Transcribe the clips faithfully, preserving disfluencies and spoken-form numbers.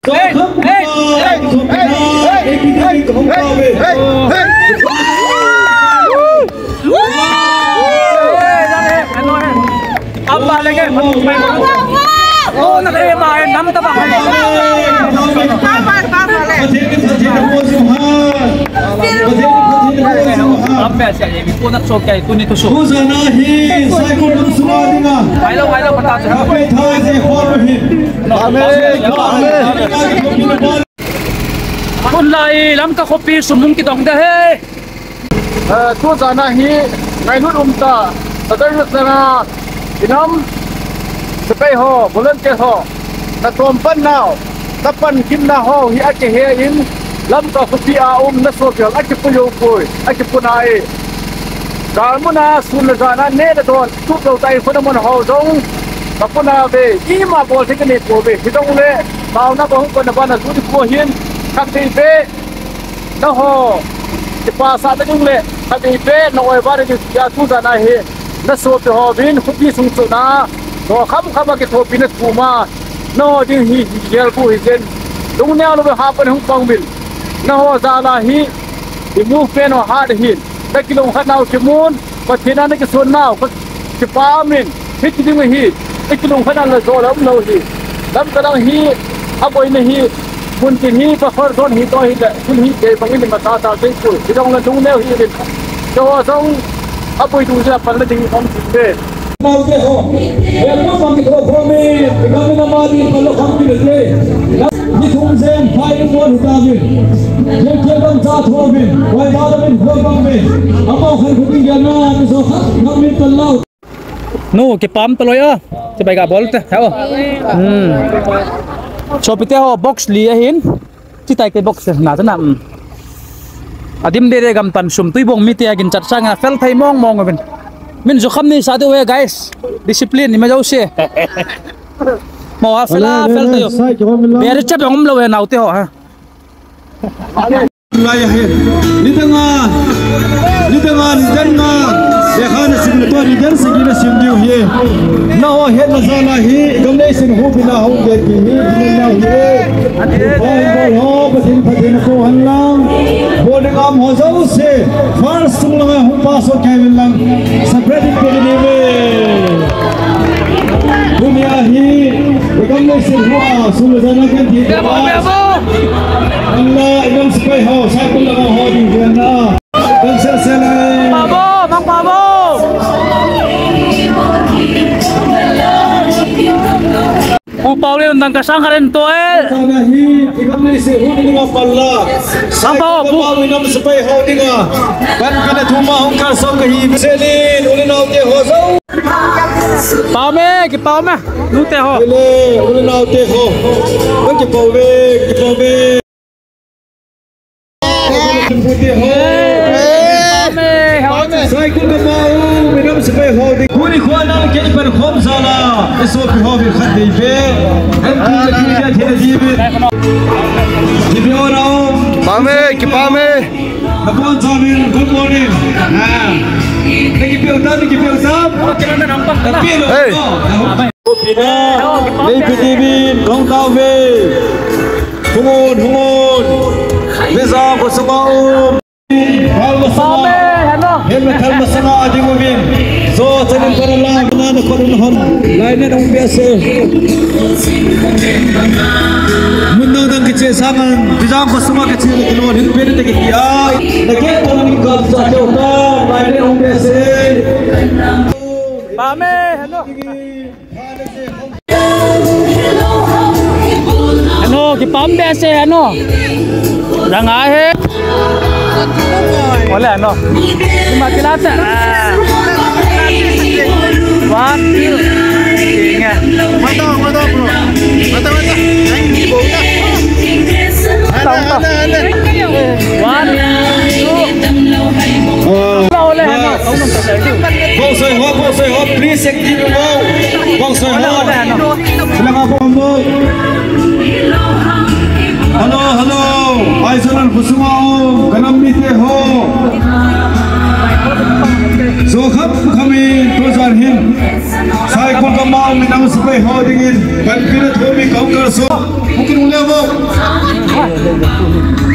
Hey, hey, hey, hey, hey, hey, hey, hey, hey. Apa lagi? Oh, nak eh, main enam tak apa? Apa sih ini? Kau nak sok kayak itu nih tusuk. Hello, hello, patah. Amen. Amen. Tunlai Lamka khopi sum hung kidong de he. Eh, tujan a hi ngailut umtah, Saturday sana inam sepai ho, volunteer ho, na tom pan nau, na pan gimna ho hi akihe in, Lamka khopi a um na sopi ho akipui jou pui, akipui nai. Galmun a sun le jan a neh le don tup lou tah in khut a mun ho jong ka pui nave, ima bol thei kanei pouve, hijongle taona kahung panna bana jui ding khu hin, khatvei beh nangho kipasah nading le khatvei beh na-oi vah nading tia tujan a hi na sopi hovin khopi sung chun a, nangho khamkham a kithopina thum a, nangho ding hi hi gel bu hi jen, lungneo lou ve ha pan hung pang uvin, nangho jal a hi i movement ho hat ahin, na kilungkhat nau kimun, Pathen a na kisun nau, ka kipa umin, hiti ding ahi, i kilungkhat na la jo la um lou hi. Lamka lang hi, aboina hi, mun tin hi, buffer zone hi, toh hi le, thil hi, kei bang in ma ta ta ding pui, hijongle lungneo hih uvin. Keiho jong, aboi dung jeh a pan la ding um tin te. Naute ho, airport bang kitho khomin, i gam in ama ding pan la kham kit te. Ni thum jen, phai in mon hita uvin. Kei kei bang cha tho uvin, vai da da uvin, khoi bang uvin. Amau khan khu ding gel na, ni jo khat, ngam min pan lau. Nu, kipam taloi a. Chibai ga bol te, ha o. Hmm. Sopite ho, box li ahin. Chitai kei box na te na. Hmm. Adim dede gam tan sum tui bong mite a ginchat sanga fel thei mong mong uvin. Min jo kham ni sa diu he, guys. Discipline ni ma jo se. Mo ha fel a, fel thei jo. Beri cha bong um lou he naute ho ha. Lai ahi. Nidang a, nidang a, nidang a, lekha na sim le toh, nidang sagi na sim diu ahi. Nangho hetna jal a hi, gam leiset hubina hung ding ti hi, nidang a hi. Bol ho, Pathen, Pathen ko han lang. Bol ding a um ho jouse, first sung lang a hung pass out kei uvin lang. Separate in pe diu ve. Tunia hi, i gam leiset hu a, sum le jan a kan ti. Bebo, bebo. Anla, i gam sepai ho, Saikul lama ho ding hian a. Kan sel sel e. Babo, Mang Babo. Pu Pau le undang ka sang karen to e. Sana hi, i gam leiset hu ding a palla. Mang Babo, Saikul lama i gam sepai ho ding a. Kan kan thuma hung ka sang ka hi. Selin, u le nao te ho jo. Pau me, kipau me. Nute ho. Ele, u le nao te ho. Kipau me, kipau me. Nute ho. Pau me, pau me. Saikul lama u, mi nam sepai ho. Kuni khua na ke pan khom sala. Sopi ho bi khat dei pe. Em tu le tu ya the di bi. Di bi o na o. Pau me, kipau me. Nabonchauvin, good morning. Ah. Nakipeu tam, nakipeu tam. Hey. Pina, nei piti bin, kong tauve. Hungun, hungun. Visa ko suma um. Hal masanga. Hello. Hello, hal masanga, ading uvin. So, chanin para la, na na ko na hon. Line na dong biasa. Mun dang dang kiche sangan, bijang ko suma kiche na kilo hin pin te kiya. Na ke ko ni ka sa ke ta, line na dong biasa. Pame, hello. Ano, kipam behseh, ano. Ranga he. Ole, ano. Ima kilate. Ah. One, two. Inge. Mata, mata, bro. Mata, mata. Mata, mata. One, two. Ole, ano. Bosoi ho, bosoi ho, please, active ho. Bosoi ho. Hello, hello. Aizawl khosung a um, ka nam mite ho. Jokham kham in, tujan hin. Saikul gam a um, minam sepai ho dingin. Panpina thomi ka hung kalson. Hung kin hung le vo.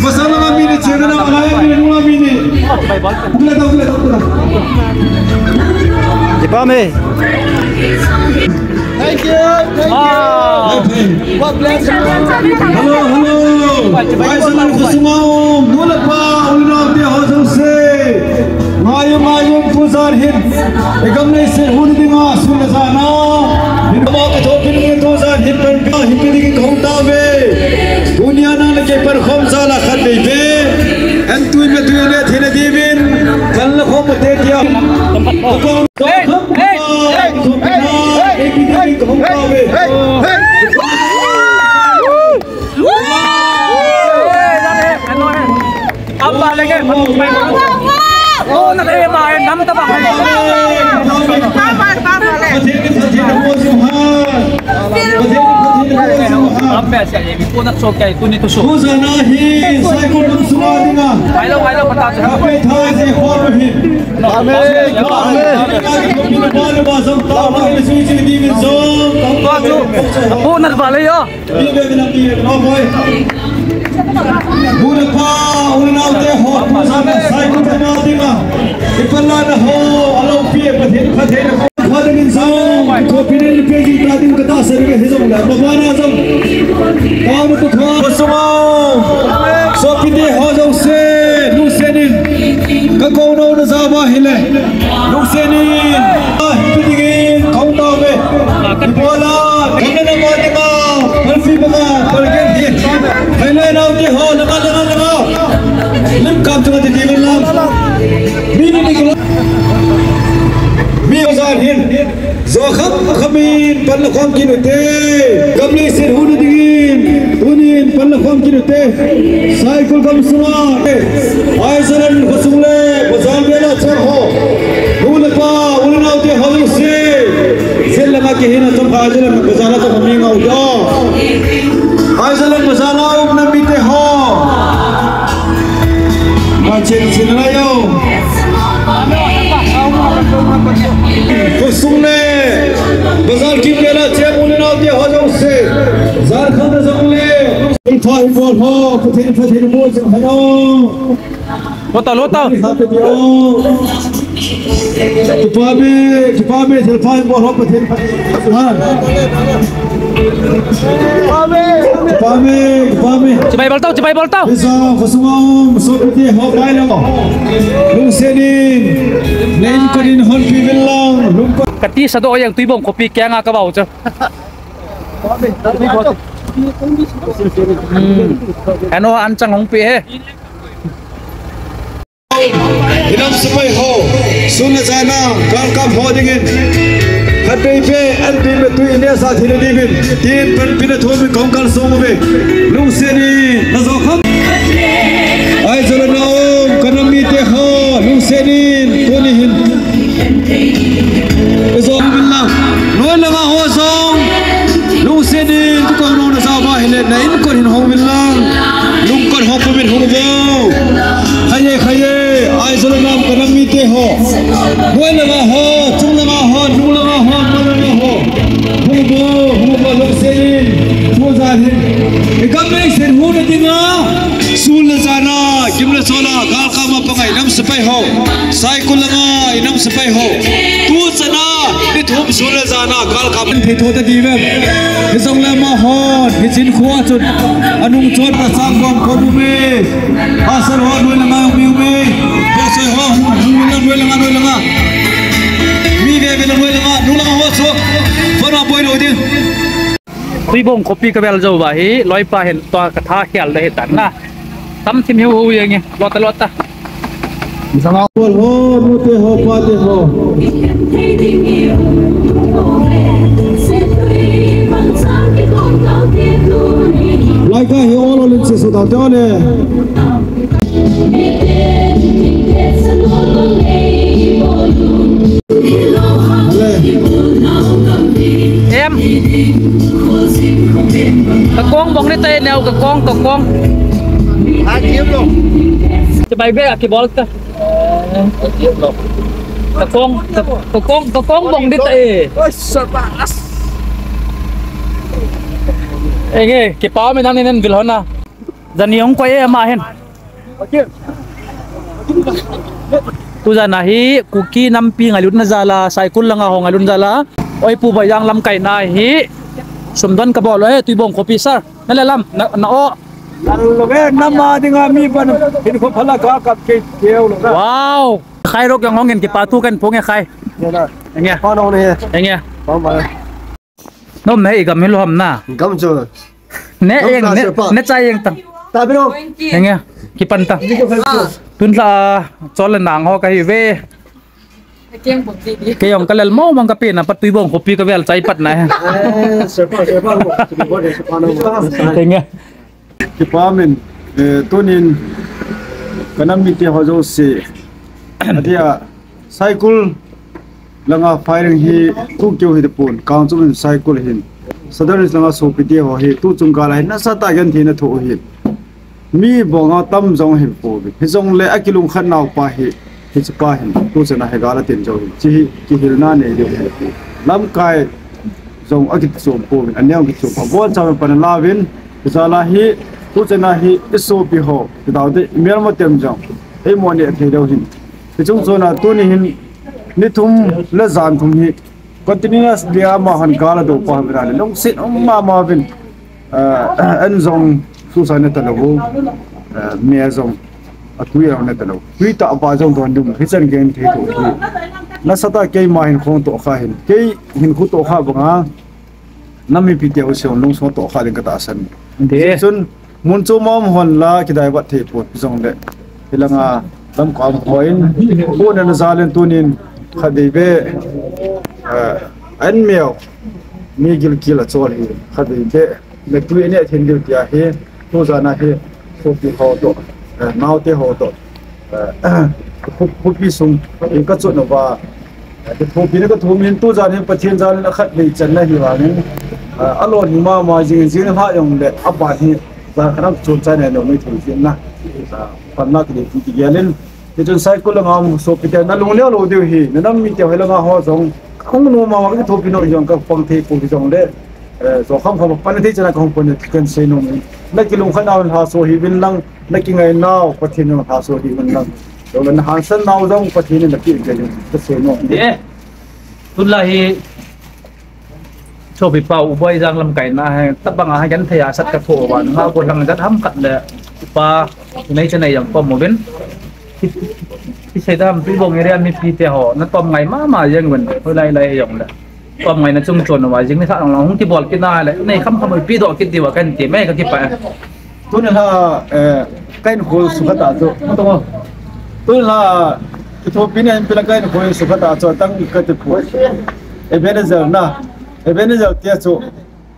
Masala nga mini, chega na, ala ya mini, nunga mini. Ukla ta, ukla ta, ukla ta. Kipa me. Thank you. Thank you. Ah. God bless you. Hello, hello. Ai, salam khosung a um. Nu le pa, u le nao te ho jouse. Ngai u, ngai u, tujan hin. Igam le se hun dinga sun le jana. Hin ba ka thopin ni tujan hin pen ka hin pe ding ka hung tauve. Tunia na le ke per khom jala khat bei ve. An tui me tui le thina divin. Kan la khom te tia. Hey, hey, hey, hey, hey. Hey, hey, hey. Apa lagi? Oh, nak eh, main nam tabang. Apa siya, eh, ko na so kay, tuni to so. Hello, hello, pata. Amen. Amen. Apo na ba le yo? Sopite ho jouse, lungset in. Ka kou nom na jao va hile. Lungset in. Ah, pi dingin, kou tauve. Ibola, kami na ba di ba? Palfi ba ba? Palgen di. Hai le nao te ho, langa, langa, langa. Lim kam tu di di lam. Mi ni di ko. Mi ozar hin. Jokham khamin pan la khom kit ute. Gam le sin huna dingin, tunin pan la khom kit ute. Saikul gam sunga, Aizalan khosung le, bazar vela chang ho. Nu le pa, u le nao te ho jouse. Zel langa kihina chang Aizalan bazar la chang mi ngau da. Aizalan bazar la um na mi te ho. Ma chen chen la yo. Khosung le, bazar kim le la che mu le nao te ho jouse. Bazar kham le jong le. Pathen bol ho, Pathen, Pathen bol jong ho. Lota, lota. Kipa me, kipa me, Pathen bol ho, Pathen. Ha. Pame, pame. Chibai bol tau, chibai bol tau. Isa, khosung a um, sopite ho kai lang. Lungset in, neinkon in honpi uvin lang, lungkon. Kati sa do yang Tuibong khopi keng a ka vau chu. Hmm. Ano an chang hung pi he. Inam sepai ho, sun le jan a, galkap ho dingin. Khat bei pe, an bei me tui ne sa thina diuvin. Tin pan pina thon mi kong kal song ve. Lungset in, na jo kham. Aizalan a um, ka nam mite ho, lungset in, tuni hin. Ijo uvin lang. Noi langa ho jong. Lungset in, tu kong nom na jao va hile, na inkon hin hong uvin lang. Lungkon hong pum in hong vo. Khaye, khaye, Aizalan a um ka nam mite ho. Noi langa ho, chung langa ho, nung langa ho, ma langa ho. Hung vo, hung vo, lungset in, thu ja hin. Igam le sin huna dinga. Sun le jan a, gim le chol a, galkap a pang a inam sepai ho. Saikul langa, inam sepai ho. Tu chan a, ni thum sun le jan a, galkap. Thei tho ta diuvem. Hijong le amahon, hichin khoa chun. Anung chot na sang bom ko bu me. Asal ho, noi langa, mi me. Bosoi ho, noi langa, noi langa. Mi ve ve noi langa, noi langa ho so. Fana boi lo ding. Tuibong khopi ka vel jou va hi, loipa hin tua ka tha khel le hi tan na. Tam thim hiu hu yang e, lota lota. Jama bol ho, nu te ho, pa te ho. Lai ka hi ol ol in se so da te ole. Em. Ka kong bong ni tai neo ka kong, ka kong. Ha, kiu lo. Chibai be a kibol ta. Ka kong, ka, ka kong, ka kong bong ni tai. Oi, sabas. Enge, kipa me nang ni nen vil hona. Jani hung koi e ama hin. Tujan a hi Kuki nampi ngailutna jal a, Saikul langa ho ngailutna jal a, Oipu Baijang lamkaina hi sumdon kabol e, Tuibong khopi sir. Na le lam, na, na o. Lalo ke, nama dinga mi ban, hin kho phala ka kap ke keu lo ka. Wow. Khai ro ke ngong in kipa thu kan phong e khai. Enge. Pa no ne. Enge. Pa ma. Nom ne i gam hi lom na. Gam chu. Ne Gam eng, sa ne, se pa. Ne chai eng tang. Ta bi no. Enge. Kipan tang. Ni ko fel chu. Tun la chol le nang ho ka hi ve. Keng bom di di. Kei jong ka lel mo mang ka pe na pat Tuibong khopi ka vel chai pat na. Eh, se pa, se pa mo. Tuibong de se pa no. Enge. Kipa min, eh, tunin ka nam mite ho jouse. Adia, Saikul langa firing hi tu keu hi te pon, kang chu min Saikul hin. Sadar Hills langa sopite ho hi, tu chung kal a hin, nasatah a gentheina thoh u hi. Mi banga tam jong hi pouvin. Hijongle akilungkhat nau pa hi, hiche pa hin, tu chana hi gal a tin jong hi. Hiche hi, kihilna nei diu hi. Lamkai jong akichom pouvin, aneo kichom. Abon chauvin pan alauvin, jal a hi, tu chana hi, isopi ho, kidau te, imelma tem jong, eimo neh thei lou hin. Hiche chungchon a, tuni hin, ni thum le jan thum hi, continuous dia ama hon gal a do pa vin a le, lungset um mama vin, eh, an jong susa ne talou, eh, me jong atui a ne talou. Tui tah ba jong don dum, hichan genthei thoh hi. Nasatah a keima hin khong toh kha hin, kei hin khu toh kha banga, nam mipite ho song lungson toh kha ding ka tahsan. Chun, mun chu mom hon la, kidai vat thei pon jongle. Hilanga, lam kam hoi in, pu ne na jal in tunin, khat dei be, eh, an meo, mi gilkel a chol hi, khat dei be, le tui ne thin diu tia hi, tu jan a hi, khopi ho toh, eh, naote ho toh. Eh, kho-, khopi sung, in ka chot nau va, eh, kithopina ka thum in tu jan hin Pathen jal in akhat vei channa hi vangin, eh, alon hi mama jing, jing ha jong le, aban hi, jan khat a chon chai nai lou mai thei jin na. Eh, panna kidei ti kigel in. Hichun Saikul langa um sopite na lungneo lou diu hi, na nam mite ho langa ho jong, hung nom mama ka kithopi nom jong ka pang thei pou hi jongle, eh, jo kham kham pan thei chan a ka hung pan kan sei nom in. Na kilungkhat nau hin lhaso hih uvin lang, na kingai nau, Pathen in lhaso hih uvin lang. Jong le na hansan nau jong Pathen in napeh uvin ka sei nom. Eh, tun la hi, sopi pa U Baijang lamkaina hi, tabang a hi genthei a sat ka thoh uva, nga ko lang jat ham khat le, pa, nei chanei jong pom uvin. Hi, hi sei dam, Tuibong area mipite ho, na pom ngai mama jeng uvin, hoilai lai jong le. Pom ngaina chungchon uva, jing ni kha lang hung kibol kit na le, nei kham kham ipi doh kit diu va kan ti mai ka kipah. Tuni la, eh, ka hinkho sukha ta chu. Tuni la, kithopina hin pila ka hinkho sukha ta chu, tang ka ti pu. Ebenezer na, Ebenezer tia chu,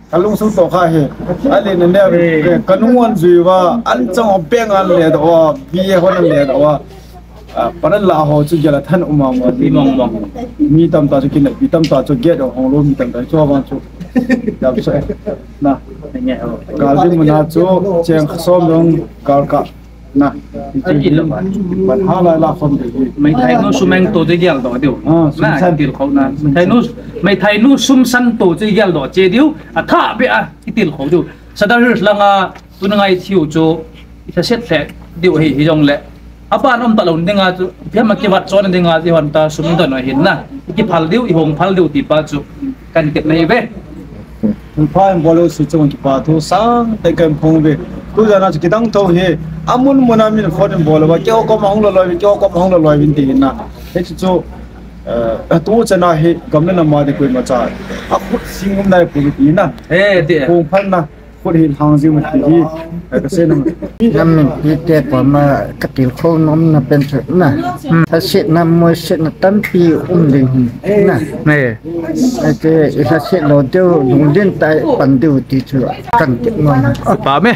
ka lungsung toh kha hi. Ale na ne, eh, ka nung an jui uva, an chang ho peng an le doh uva, bi e hon an le doh uva. Ah, paran la ho chu gel a than um mama. Pi mong mong. Mi tamtah chu kinai, mi tamtah chu get hong lou, mi tamtah chu vang chu. Jam so. Na. Nge ho. Gal di muna chu cheng som dong gal ka. Na. Ai, ilo ba. Ban ha lai la khom de. Meithai nu sum en to chu gel doh diu. Ah, na, sum san. Til khou na. Meithai nu, meithai nu sum san to chu gel doh che diu. Atha be a, kitil khou diu. Sadar Hills langa, tun ngai thiu chu, i thaset lheh diu hi, hi jong le. Aban um ta lou dinga chu, phiam a kivat chon dinga chu, hon ta sum don u hin na. I kiphal diu, i hong phal diu ti pa chu, kan kit nei ve. Thilpha in bol u si chung kipa thu sang te kan phong ve. Tu jan a chu kidang tho hi, amun mun a min phone in bol uva, keiho kom a hung loi loi, keiho kom a hung loi loi vin ti hin na. Hichu chu, eh, tu chan a hi, gam le nam a di koima cha. A khut sing um nai pu ti na. Eh, ti. Phong phal na. Khut hi lhang jing u ti hi, eh, ka sei nom. Nam mipite koma ka tilkhou nomna pen chu na. Hmm. Lhasetna, moisetna tampi um ding hi na. Nei. Aite, i lhaset lou diu, lunglen tah a pan diu ti chu kan kit nom. Pa me.